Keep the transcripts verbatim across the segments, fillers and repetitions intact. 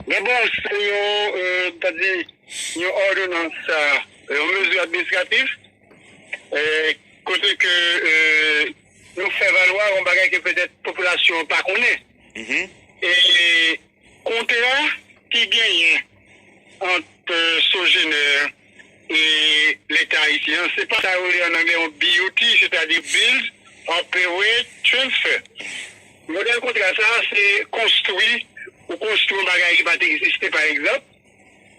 Men bon, se yon, euh, ta di, yon òdonans, euh, yon mezi administratif, euh, kote ke, euh, nou fè valwa yon bagay ke petèt popilasyon an pa konnen. Mhm. E kontra ki genyen ant, euh, Sogener e Leta ayisyen an, se pa sa yo rele an anglè yon B O T, sètadi Build, Operate, Transfer. Modèl kontra sa a, se konstwi, ou konstwi yon bagay ki pa t egziste, pa egzanp,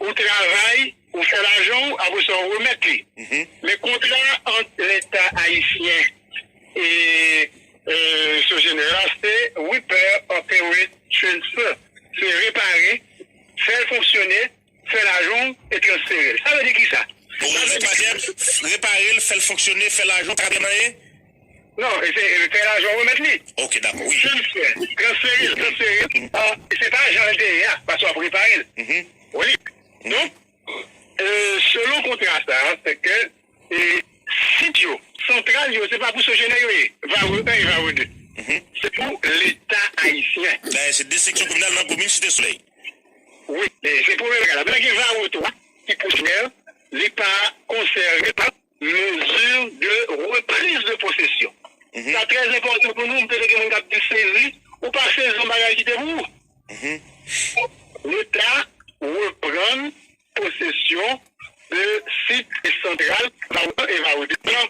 ou travay, ou fè lajan w, apre sa, ou remèt li. Mhm. Men kontra ant Leta ayisyen e, e, Sogener la, se repair, operate, transfer. Se repare, fè l fonksyone, fè lajan w e transfere l. Sa vle di kisa? Bon, sa vle di repare, repare l, fè l fonksyone, fè lajan, sa ka demanyen? Non, e se, e fè lajan w remèt li. Ok, dakò, wi. Transfè, transfere l, transfere l. Ah, se pa jan l te ye a, paske w ap repare l. Mhm. Wi. Donk, euh, selon kontra sa a, se ke, e, sit yo, santral yo, se pa pou Sogener yo ye, Varreux un e Varreux deux. Mhm. Se pou Leta ayisyen. Dayè, se de seksyon kominal nan komin Site Solèy. Wi, e se premye bagay la. Menm gen Varreux twa, ki pou Sogener, li pa konsène pa mesure de reprise de possession. Mhm. Sa trè enpòtan pou nou, m te gen moun k ap di sezi, ou pa sezi yon bagay ki te pou ou. Mhm. Leta reprann posesyon de sit santral Varreux un e Varreux deux. Nan,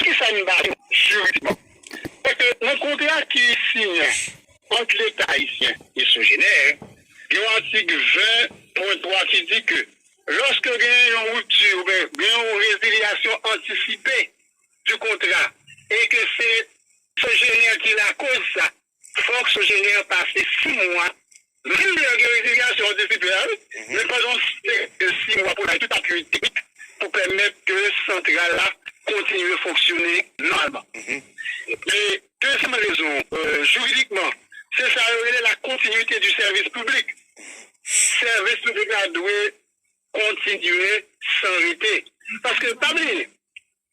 kisa n ba yo jiridikman? Paske nan kontra ki siyen ant Leta ayisyen e Sogener, gen yon atik ven pwen twa ki di ke lòske gen yon ripti oubyen gen yon rezilyasyon antisipe di kontra e ke se Sogener ki lakoz sa, fòk Sogener pase sis mwa, menm lè gen rezilyasyon antisipe a, wi, mhm, men pandan sis mwa pou l bay tout apui teknik pou pèmèt ke santral la kontinye fonksyone nòmalman. Mhm. E dezyèm rezon, euh, jiridikman, se sa yo rele la continuité du service public. Sèvis piblik la dwe kontinye san rete. Paske, pa bliye,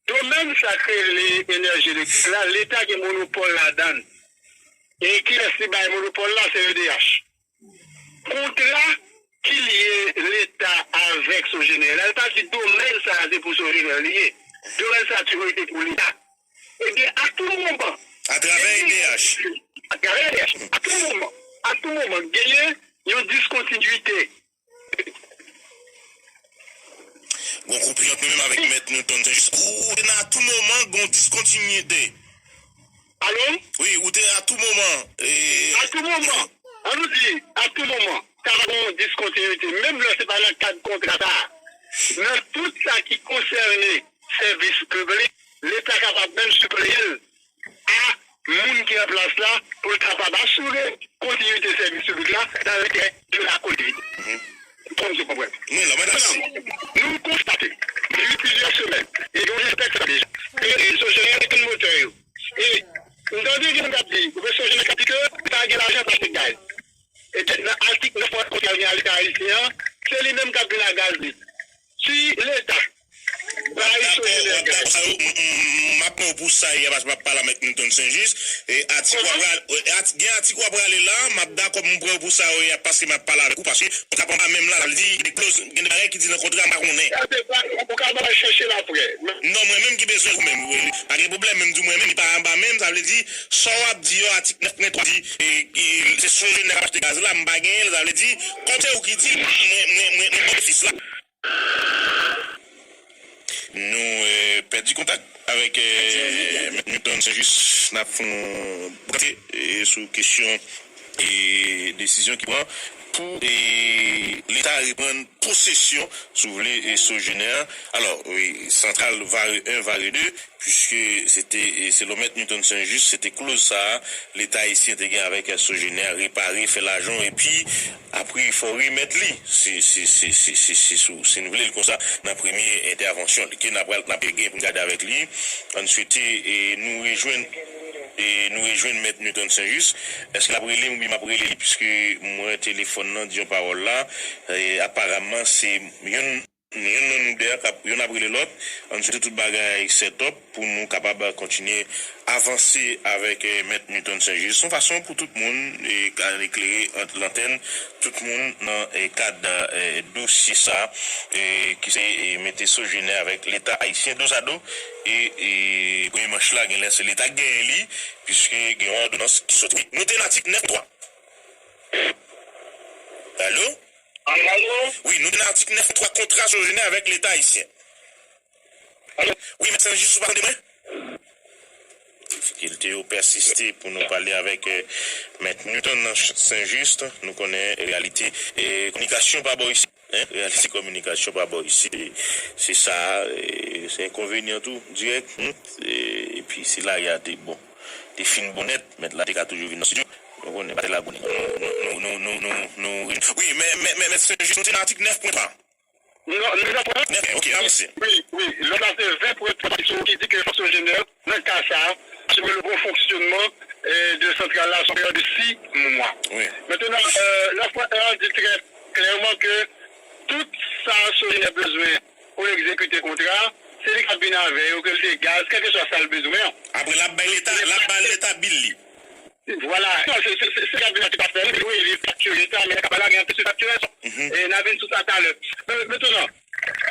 domèn sa k rele enèji elektrik la, Leta gen monopòl ladan l. E kilès li bay monopòl la? Se E D H. Kontra ki lye Leta avèk Sogener la, li pa di domèn sa a se pou Sogener li ye. Domèn sa a toujou rete pou Leta. Ebyen, a tou moman, atravè E D H, atravè E D H, a tou moman, a tou moman, genyen yon diskontinwite. Gon koupi ant nou menm avèk Mèt Newton Saint-Just. Ou, ou te nan a tou moman, gon diskontinwite. Alo? Wi, ou te a tou moman. E, a tou moman. An nou di, a tou moman, ta va gon diskontinwite. Menm lè se pa nan kad kontra sa a. Nan tout sa ki konsène sèvis piblik, Leta kapab menm sipleye l a moun ki an plas la pou l kapab asire kontinwite sèvis piblik la dans l'intérêt de la kolektivite. Mhm. Kòm se konprann. Wi, la, madanm. Sepandan, nou konstate, depi plizyè semèn, e gen yon lespèk sa deja, ke Sogener te konn motè yo. E m tande gen moun k ap di, ou Sogener k ap di ke li pa gen lajan pa achte gaz. E nan atik nèf kontra l gen a Leta ayisyen an, se li menm k ap vin ak gaz li. Si Leta bay Sogener gaz. M ap pran w pou sa yè, paske m ap pale avèk Newton Saint-Just. E atik w ap prale, e, ati-, gen atik w ap prale la, m ap dakò pou m pran w pou sa yè, paske m ap pale avèk ou, paske kontra pa menm la, sa vle di, gen de kloz, gen de bagay ki di nan kontra, m pa konnen. Sa se pa, ou ka al chèche l apre. Non, mwen menm ki bezwen ou menm. Pa gen pwoblèm, menm di mwen menm, li pa anba menm, sa vle di, sa w ap di yo, atik nèf pwen twa di, e, e, se Sogener k ap achte gaz la, m pa genyen l, sa vle di, kòm se ou ki di, mwen, mwen, mwen, mwen benefis la. Nou, eh, pèdi kontak avèk, eh, Mèt Newton Saint-Just. N ap fè yon kote, eh, sou kesyon, eh, desizyon ki pran pou, eh, Leta reprann posesyon, si w vle, eh, Sogener. Alò, wi, santral Varreux un, Varreux deux, piske se te, eh, selon Mèt Newton Saint-Just, se te kloz sa a, Leta ayisyen te gen avèk Sogener, repare, fè lajan, epi apre, fò remèt li. Se, se, se, se, se, se sou, si n vle l konsa, nan premye entèvansyon li, ke n ap pral, n ap gen pou n gade avèk li. Ann swete, e, nou rejwenn, e, nou rejwenn Mèt Newton Saint-Just. Èske l ap rele m oubyen m ap rele li? Piske mwen, telefòn nan di yon pawòl la, e, aparaman, se youn Youn nan nou de a k ap, youn ap rele lòt, ann swete tout bagay set up pou nou kapab kontinye avanse avèk, eh, Mèt Newton Saint-Just. Se yon fason pou tout moun, eh, ka eklere ant lantèn, tout moun nan, eh, kad, eh, dosye sa, eh, ki se, eh, mete Sogener avèk Leta ayisyen dozado, e, e premye manch la, genlè se Leta k genyen li, piske gen yon òdonans ki soti. Nou te nan atik nèf twa. Alo? Alo? Wi, nou te nan atik nèf twa kontra Sogener avèk Leta ayisyen. Alo? Wi, Mèt Saint-Just, ou pa tande mwen? Difikilte yo pèsiste pou nou pale avèk, eh, Mèt Newton nan Saint-Just. Nou konnen reyalite, eh, kominikasyon pa bò isi. Hein? Reyalite kominikasyon pa bò isi. Se sa, eh, se enkonvenyan tou, dirèk. Hmm. Eh, epi si lari a te bon, te fin bon nèt, Mèt la te ka toujou vin nan estidyo. Nou konnen pa te lagonnen. Nou, nou, nou, nou, nou, nou, wi, men, men, men, men Saint-Just, nou te nan atik nèf pwen twa. Non, nou nan pwen. Nèf, ok, avanse. Wi, wi. Lòt la se ven pwen twa ki di ke fòk Sogener, nan ka sa, asire le bon fonctionnement, eh, de santral la sou peryòd de sis mwa. Wi. Mentnan, eh, nèf pwen en an di trè klèman ke tout sa Sogener bezwen pou egzekite kontra, se li k ap vin avè yo, ke l se gaz, kèlkeswa sa l bezwen an. Apre, l ap bay Leta, l ap bay Leta bil li. Vwala. Non, se, se, se, se kabinè ki pa fè li, wi, li faktire Leta, men li ka pa lage anplis li faktire sa. Mhm. E n a vin sou sa talè. Men, mentnan,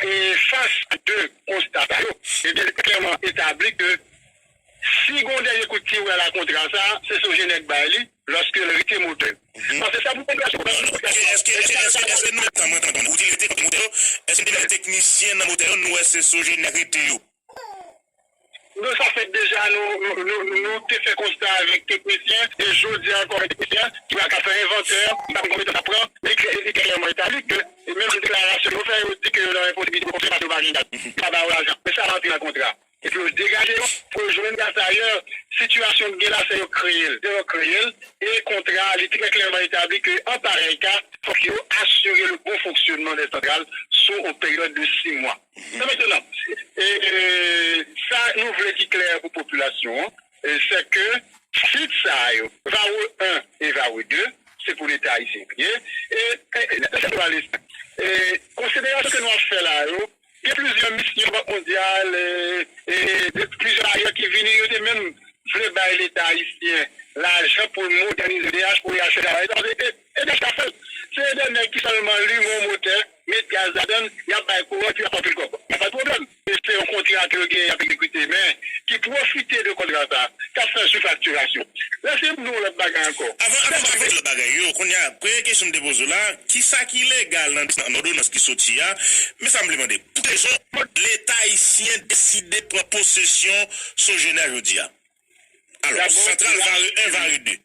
e fas a de konsta sa yo, ebyen, li klèman etabli ke si gon dènye kout tiwèl a kontra sa, se Sogener k bay li, lòske l rete motè. Mhm. Paske sa pou kontra sa. Non, non, èske, èske, èske, èske, èske nou mèt tan mwen tann ou di l rete motè yo? Èske nou te mèt teknisyen nan motè yo, nou wè se Sogener rete yo? Non, sa fèt deja, nou, nou, nou, nou te fè konsta avèk teknisyen, e jodi a ankò avèk teknisyen, ki pa ka fè envantè, m pa konn konbyen tan sa pran, men li klè, li klèman etabli ke, e menm deklarasyon yo fè, yo di ke yo nan enposibilite pou konfime paske yo pa gen gaz, yo pa ba yo lajan, men sa pa antre nan kontra. Epi yo degaje yo, pou yo jwenn gaz ayè, sitiyasyon ki gen la, se yo kreye l, se yo kreye l, e kontra a, li trè klèman etabli ke, an parèy ka, fòk yo asire le bon fonctionnement des centrales sou yon peryòd de sis mwa. Sa mentnan, e, e, sa nou vle ki klè pou popilasyon an, e, se ke sit sa yo, Varreux un e Varreux deux, se pou Leta ayisyen yo ye. E, e, e, e, konsiderasyon ke nou ap fè la yo, gen plizyè misyon Bank Mondyal, e, e, de plizyè ayè ki vini, yo te menm vle bay Leta ayisyen lajan pou l modènize E D H, pou E D H fè travay sa. E, e, E D H ka fè l. Se de nèg ki sèlman limen yon motè, met gaz ladan l, y ap bay kouran, epi y ap fè anpil kòb. Y a pa de pwoblèm. E se yon kontra ke yo genyen, y ap egzekite, men ki pwofite de kontra sa, k ap fè sou faktirasyon. Lèse m di w yon lòt bagay ankò. Avan, avan, avan lòt bagay yo, kounye a, premye kesyon m te poze w la, kisa ki legal nan, nan òdonans ki soti a? Men sa m vle mande, pou ki rezon Leta ayisyen deside pran posesyon Sogener jodi a? Alò, santral Varreux un, Varreux deux.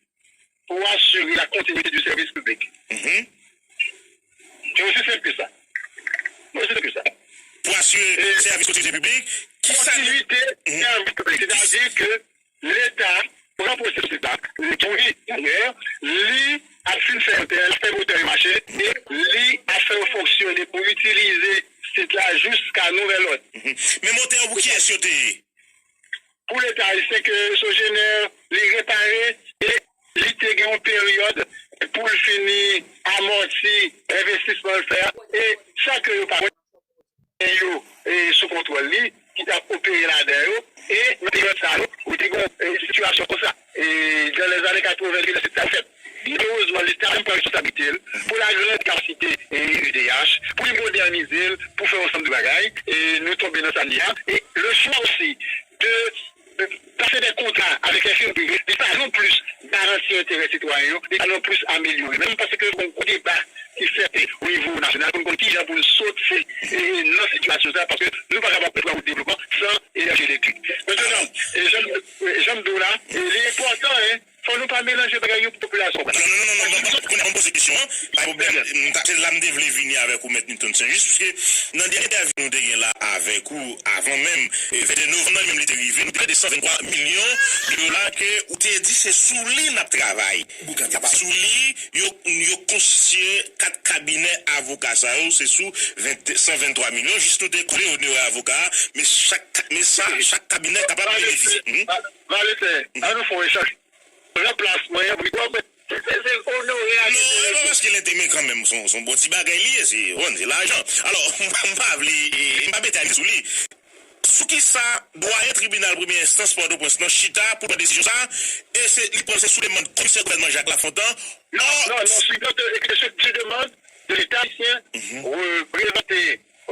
Pour assurer la continuité du service public. Mhm. C'est aussi simple que ça. C'est aussi simple que ça. Pou asire sèvis kontinite piblik, ki sa kontinite sèvis piblik, sètadi ke Leta pran posesyon sit la, li pouri dayè, li ap fin fè motè, l ap fè motè yo mache, e li ap fè yo fonksyone pou itilize sit la jiska nouvèl òd. Mhm. Men motè yo pou kiyès yo te ye? Pou Leta ayisyen ke Sogener li repare e li te gen yon peryòd pou l fini amòti envestisman l fè a. E sa ke yo pa wè, yo, e sou kontwòl li, ki t ap opere ladan yo, e nan peryòd sa yo, ou te gen, e, sitiyasyon konsa. E, dans les années quatre-vingt, lè sit sa fèt. Erezman, Leta menm pran responsablite l pou l agrandi kapasite, e, E D H, pou li modènize l, pou fè yon ansanm de bagay, e nou tonbe nan sa n ye a. E le choix aussi de, de passer des contrats avec les firmes privées, li pa non plis garanti enterè sitwayen yo, li pa non plis amelyore. Menm paske gon gwo deba ki fèt, e, o nivo nasyonal pou n konn kijan pou n soti, e, nan sitiyasyon sa, paske nou pa kapab pran wout devlopman san enèji elektrik. Mentnan, e, jan, e, jan m di w la, e, li enpòtan, en, fò nou pa melanje bagay yo pou popilasyon. Non, non, non, non, non, non, kounye a m poze kesyon an, pa pwoblèm. M ta, se la m te vle vini avèk ou, Mèt Newton Saint-Just, piske nan dènye entèvyou nou te gen la avèk ou, avan menm, e, venndè novanm nan, menm li te rive, nou te pale de san venntwa milyon de dola ke ou te di se sou li n ap travay. Sou li, yo, yo konstitye kat kabinè avoka sa yo, se sou ven, san venntwa milyon, jis nou te kole onerè avoka a, men chak, men sa, chak kabinè kapab benefisye. Mhm. Valete, ann nou fè yon echanj. Ranplas mwen an, pou li pran Se, se, se onore a. Non, e pa paske l enteresan, men kanmenm, se yon, se yon bon ti bagay li ye, se, bon, se lajan. Alò, m pa, m pa vle, e, m pa mete a sou li. Sou kisa dwayen tribinal premye enstans Pòtoprens lan chita pou l pran desizyon sa a, e se, li pran se sou demann komisè gouvènman Jacques Lafontant. Non, non, non, sou, sou, sou demann de Leta ayisyen, reprezante,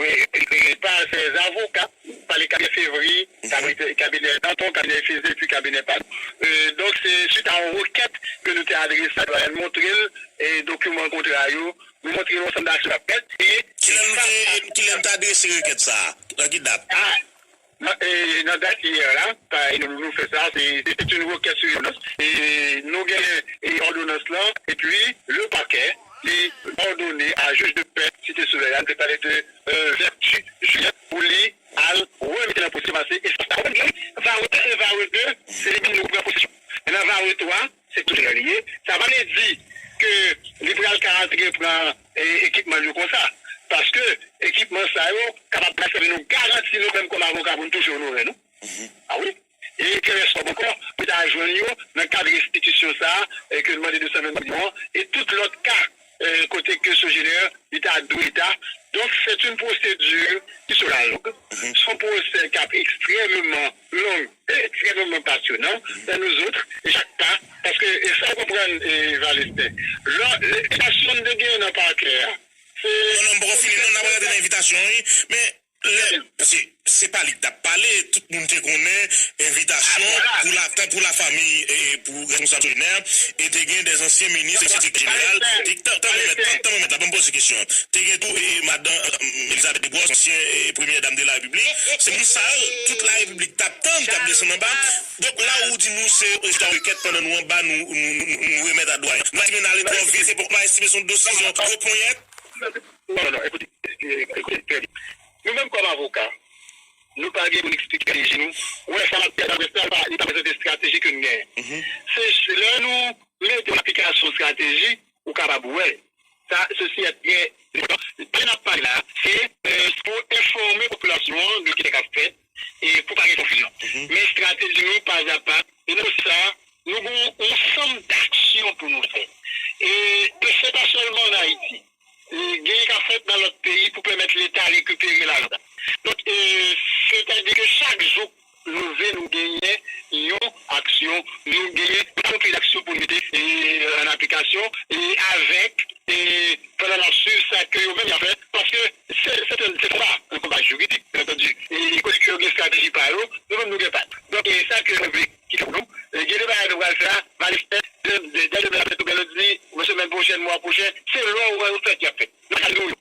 wi, e, e, pa ses avoka, pa le kabinè Fevry, kabinè, kabinè Danton, kabinè Fizé, epi kabinè Pat. Euh, donk, se suit a yon rekèt ke nou te adrese a dwayen, montre l, e dokiman kontra yo, nou montre l ansanm de aksyon k ap fèt, e kilè nou te, kilè nou te adrese rekèt sa a? Nan ki dat? Ah, nan, e, nan dat yè la, pa, e nou, nou fè sa, se, se te yon rekèt sou òdonans. E nou gen, e, òdonans lan, epi le pakè, li òdone a jij de pè Site Solèy la, nou te pale de, euh, vètu Jilèt, pou li al remete nan posesyon, pase espas la. Ou konprann? Vare un e Vare deux, se li menm nou pran posesyon. Men nan Vare twa, se tou li ye. Sa pa vle di ke li pral ka antre pran, e, ekipman l yo konsa. Paske ekipman sa yo kapab pral sèvi nou garanti nou menm kòm avoka pou nou toujou onore nou. A wi. E ke rès kòb ankò, pou ta jwenn yo nan kad restitisyon sa a, e ke n mande de san ven milyon an, e tout lòt ka, e, kote ke Sogener li ta dwe ta. Donk, se yon pwosedi ki sou la long. Se yon pwosè k ap ekstrèmeman long, ekstrèmeman pasyonan. E nou zòt, e chak pa, paske, e sa w konprann, e, Valestin, lè, e, envitasyon n te genyen nan pakè a, se... Non, non, m poko fini, non, n ap rantre nan envitasyon, wi, men lè, se, se pa li k t ap pale, tout moun te konnen envitasyon pou la, pou lafanmi, e, pou responsab Sogener, e te gen de ansyen minis, sekretè jeneral, te, tan, tan mwen mèt, tan, tan mwen mèt la, ban m poze kesyon an. Te gen tou, e, madan, e, Elizabeth Desbrosses, ansyen, e, premyè dam de la Repiblik. Se moun sa yo, tout la Repiblik t ap tann, t ap desann anba. Donk, la ou di nou se, e, chita rekèt pandan nou anba, nou, nou, nou, nou remèt a dwayen. Nou pa estime n ale twò vit, se pou, nou pa estime se yon desizyon twò ponyèt. Non, non, non, ekoute, e, ekoute, trè byen. Nou menm kòm avoka, nou pa gen pou n eksplike estrateji nou. Ou wè, sa m ap di a, daprè sa, li pa, li pa prezante estrateji ke n genyen. Se lè nou mete an aplikasyon estrateji, ou kapab wè. Sa, sesi est trè enpòtan. Pale n ap pale la, se, e, pou enfòme popilasyon an de kisa k ap fèt e pou pa gen konfizyon. Men estrateji nou, pa a pa, e nou sa, nou gen yon, yon ansanm d'aksyon pou nou fè. E, e se pa sèlman an Ayiti. E, gen k ap fèt nan lòt peyi pou pèmèt Leta rekipere lajan. Donk, e, sètadi ke chak jou leve, nou genyen yon aksyon, nou genyen yon plan d'aksyon pou nou mete, e, an aplikasyon, e avèk, e pandan n ap swiv sa ke yo menm y ap fè, paske se, se yon, se konba, yon konba jiridik, byen antandi. E kote ke yo gen estrateji pa yo, nou menm nou gen pa n. Donk, e sa ke nou vle kite pou nou. E gen de bagay nou pral fè a, Valestin, de, de, de demen apre tou, byen antandi, semèn pwochèn, mwa pwochen, se lè w wè yo fèt, y ap fèt. Nou ka di w yo.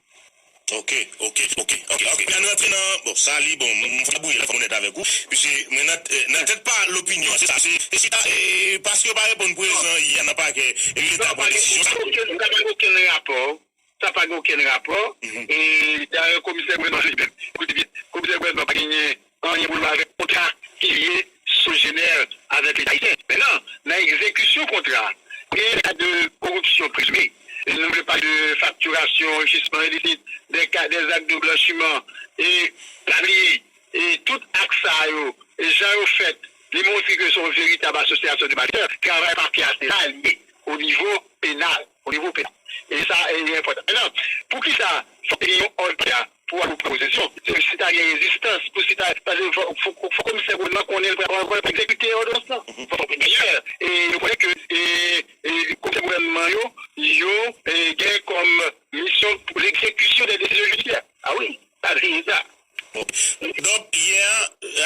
Ok, ok, ok, ok, ok. Ann rantre nan, bon, sa li, bon, m, m fò bouye la, fò m onèt avèk ou. Piske mwen nan, eh, nan tèt pa lopinyon, se sa, se, se chita, eh, paske yo pa reponn prezan yè nan pakè, e yo ta pran desizyon sa. Sa pa gen okenn rapò, sa pa gen okenn rapò, e dayè komisè gouvènman li menm, koute byen, komisè gouvènman pa genyen anyen pou l wè avèk kontra ki lye Sogener avèk Leta ayisyen. Mentnan, nan egzekisyon kontra a, gen ka de koripsyon prezime. Nou vle pale de faktirasyon, anrichisman ilisit, de ka, de zak de blanchiman, e pa bliye, e tout ak sa yo, e jan yo fèt, li montre ke se yon veritab asosyasyon de malfektè. Travay pakè a se sa l ye, o nivo penal. O nivo penal. E sa, e, li enpòtan. Mentnan, poukisa fòk te gen yon òd pakè a pou al pran posesyon? Se, si ta gen rezistans, pou si ta, paske fò, fò, fò komisè gouvènman konnen l pral, pral, pral egzekite òdonans lan. Fò, fò, dayè, e, yo konnen ke, e, e, komisè gouvènman yo, yo, e, gen kòm misyon pou l'exécution des décisions judiciaires. A wi, pa bliye sa. Bon. Donk, yè,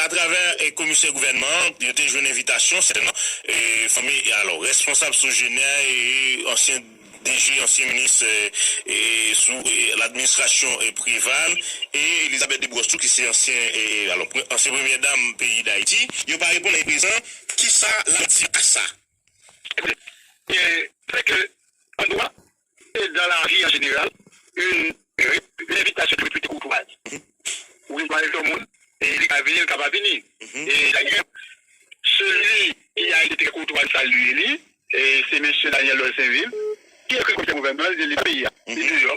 atravè, eh, komisè gouvènman an, yo te jwenn envitasyon, sètènman, eh, fanmi, alò, responsab Sogener e ansyen D G, ansyen minis, eh, eh, sou, eh, ladministrasyon, eh, Preval, e Elizabeth Desbrosses tou, ki se ansyen, eh, eh, alò, pre-, ansyen premyè dam peyi Dayiti. Yo pa reponn a prezan, kisa l ap di a sa? Eh, c'est que, an dwa, et dans la vie en général, une, une invitation de répéter courtoise. Ou gen dwa envite yon moun, e li ka vini, li ka pa vini. E dayè, celui qui a été très courtois, salué li, e se mesye Daniel Lloyd Sainvil, ki ekri komisè gouvènman, li di li nan peyi a, li deyò,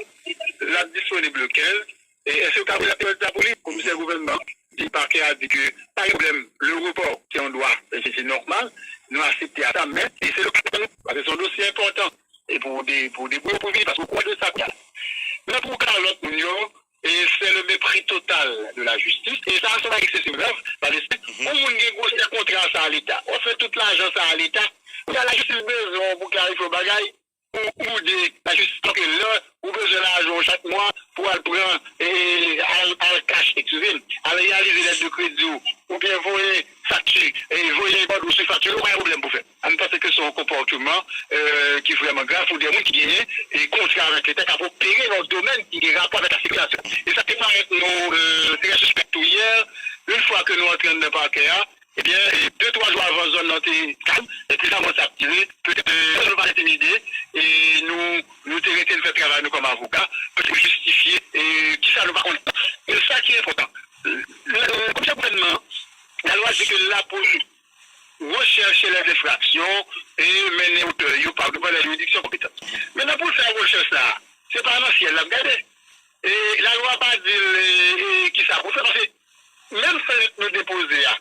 l ap disponib le kenz, e èske w ka voye lapèl sa pou li? Komisè gouvènman di, pakè a di ke pa gen pwoblèm, le report, c'est un droit, c'est, c'est normal, nou aksepte a sa, men e se lokasyon nou, paske se yon dosye enpòtan. E pou de, pou debouye, pou vini, paske ou konnen de sa kounye a. Men pou ka lòt moun yo, e c'est le mépris total de la justice. E sa, se yon bagay ki se grav, paske yon moun gen gwosè kontra sa a Leta. Ou fè tout lajan sa a Leta. Kounye a lajistis bezwen w pou klarifye yon bagay, ou, ou de lajistis, paske lè ou bezwen lajan w chak mwa pou al pran, e, al, al kach, eskize m, al reyalize lèt de kredi w, oubyen voye fakti, e, voye bòdwo sou fakti, ou pa gen pwoblèm pou fè. Ann panse ke se yon konpòtman, e, ki vrèman grav pou de moun ki genyen, e, kontra avèk Leta, k ap opere nan yon domèn ki gen rapò avèk la sikilasyon. E sa te parèt nou, e, trè sispèk tou yè, yon fwa ke nou antre anndan pakè a, ebyen, e, de, twa jou avan zòn nan te kalm, e, te janm sa ap dire, petèt, e, nou pa t entimide, e nou, nou te rete n fè travay nou kòm avoka, petèt pou jistifye, e, kisa nou pa konn. E sa ki enpòtan. Komisè gouvènman, lalwa di ke l la pou rechèche lè enfraksyon e mennen otè yo pa devan lè jiridiksyon konpetan. Mentnan pou l fè rechèch la, se pa nan syèl l ap gade. E lalwa pa di l, e, e, kisa pou l fè, paske menm plent nou depoze a,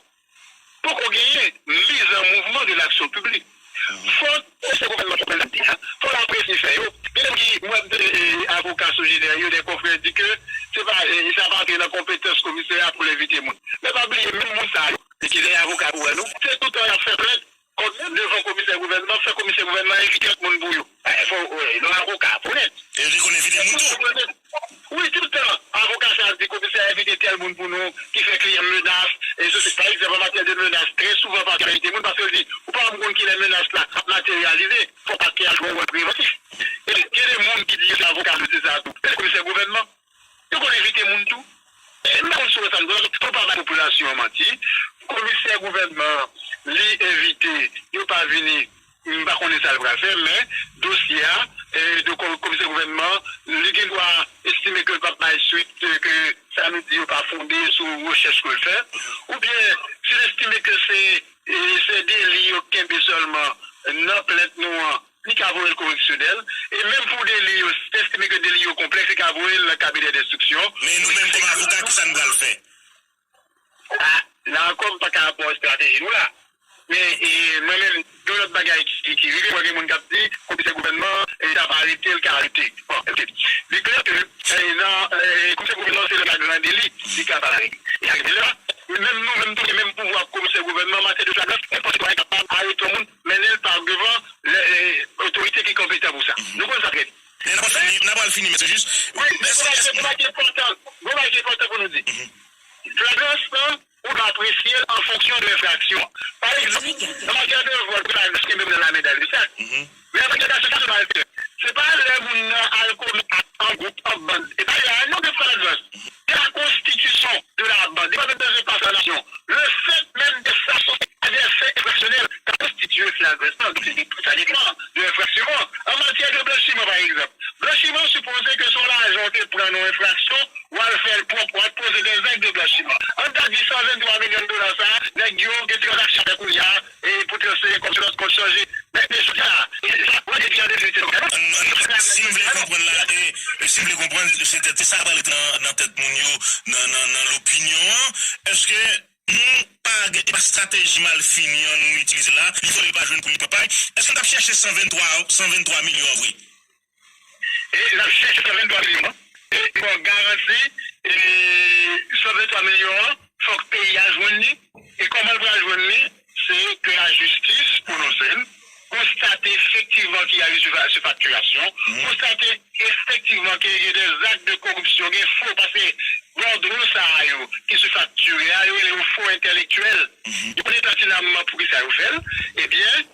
poko genyen mise en mouvement de l'action publique. Fò komisè gouvènman ki pran la di a, fò l apresye fè yo. Gen de moun ki, mwen, de, e, avoka sou jenè yo, de konfrè di ke se pa, e, sa pa antre nan konpetans komisè a pou l envite moun. Men pa bliye, menm moun sa yo, e ki gen avoka pou wè nou, se toutan y ap fè plent kont devan komisè gouvènman, fè komisè gouvènman envite lòt moun pou yo. E, fò, e, non, avoka, pou nèt. E yo te konn envite moun tou. Wi, tout tan, avoka sa ap di, komisè a envite tèl moun pou nou, ki fè kliyan menas, e sosi. Pa egzanp, an matyè de menas, trè souvan pakè a envite moun, paske l di, ou pa janm konn kilè menas la ap materyalize, fò pakè a jwe yon wòl prevantif. E gen de moun ki di yo se avoka, yo se sa tou. Se komisè gouvènman. Yo konn envite moun tou. E m pa konn si w wè sa m di w la, fò pa bay popilasyon an manti. Komisè gouvènman, li envite, yo pa vini, m pa konnen sa l pral fè, men dosye a, e, de ko-, komisè gouvènman, li gen dwa estime ke l p ap bay swit, e, ke sa nou di yo pa fonde sou rechèch ke l fè, oubyen si l estime ke se, e, se deli yo kenbe sèlman nan plent nou an, li ka voye l koreksyonèl, e menm pou deli yo, si l estime ke deli yo konplèks, li ka voye l nan kabinè denstriksyon. Men nou menm kòm avoka, kisa n pral fè? A, la ankò, m pa ka ba w estrateji nou la. Men, e, mwen menm, gen lòt bagay ki, ki rive, mwen gen moun k ap di, komisè gouvènman, e, t ap arete l, ka arete. Bon, oke. Li klè ke, e, nan, e, komisè gouvènman, se lè nan gran deli, li ka pa arete. E arete la, menm nou, menm tou, gen menm pouvwa komisè gouvènman, an matyè de flagrans, nenpòt sitwayen kapab arete yon moun, mennen l pa devan lè, e, otorite ki konpetan pou sa. Nou konn sa trè byen. Men n ap fini, n ap pral fini, mesye jij. Wi, men se yon bagay ki enpòtan. Yon bagay ki enpòtan pou nou di. Flagrans lan, ou ka apresye l an fonksyon de enfraksyon. Pa egzanp, nan matyè de vòl, flagrans kenbe moun nan la men dan le sak. Men an matyè de asosyasyon malfektè, se pa lè moun nan al komèt ak an gwoup, an bann. E dayè, a non de flagrans, de la konstitisyon de la bann, depandan de se pa sa nasyon. Le fèt menm de sa sòti a de fè enfraksyonèl ka konstitye flagrans lan. Donk, se, sa depann de enfraksyon an. An matyè de blanchiman, pa egzanp, blanchiman sipoze ke se yon lajan w te pran nan yon enfraksyon, w al fè l pwòp, w al poze dè zak de blanchiman. An ta di san venntwa milyon dola sa a, nèg yo gen tranzaksyon fè kounye a, e pou transfere kòb sou lòt kont chanje. Men, men jodi a, e, sa pran depi an de mil ven. Si m vle konprann la, e, e si m vle konprann, se tèt, se sa k pral ret nan, nan tèt moun yo, nan, nan, nan lopinyon an, èske nou pa gen, e pa estrateji malfini an nou itilize la, li vòlè, li pa jwenn pou li pran pay, èske n t ap chèche san venntwa, san venntwa milyon an vre? E n ap chèche san venntwa milyon an. E pou n garanti, e san venntwa milyon an, fòk peyi a jwenn li. E kòman l pral jwenn li? Se ke lajistis pwononse l, konstate efektivman ke y a eu surfa-, surfacturation, konstate efektivman ke gen des actes de corruption, gen fo, paske bòdwo sa a yo ki surfacture a, yo rele yo fo entèlektyèl. Yo konnen pètinamman poukisa yo fè l. Ebyen,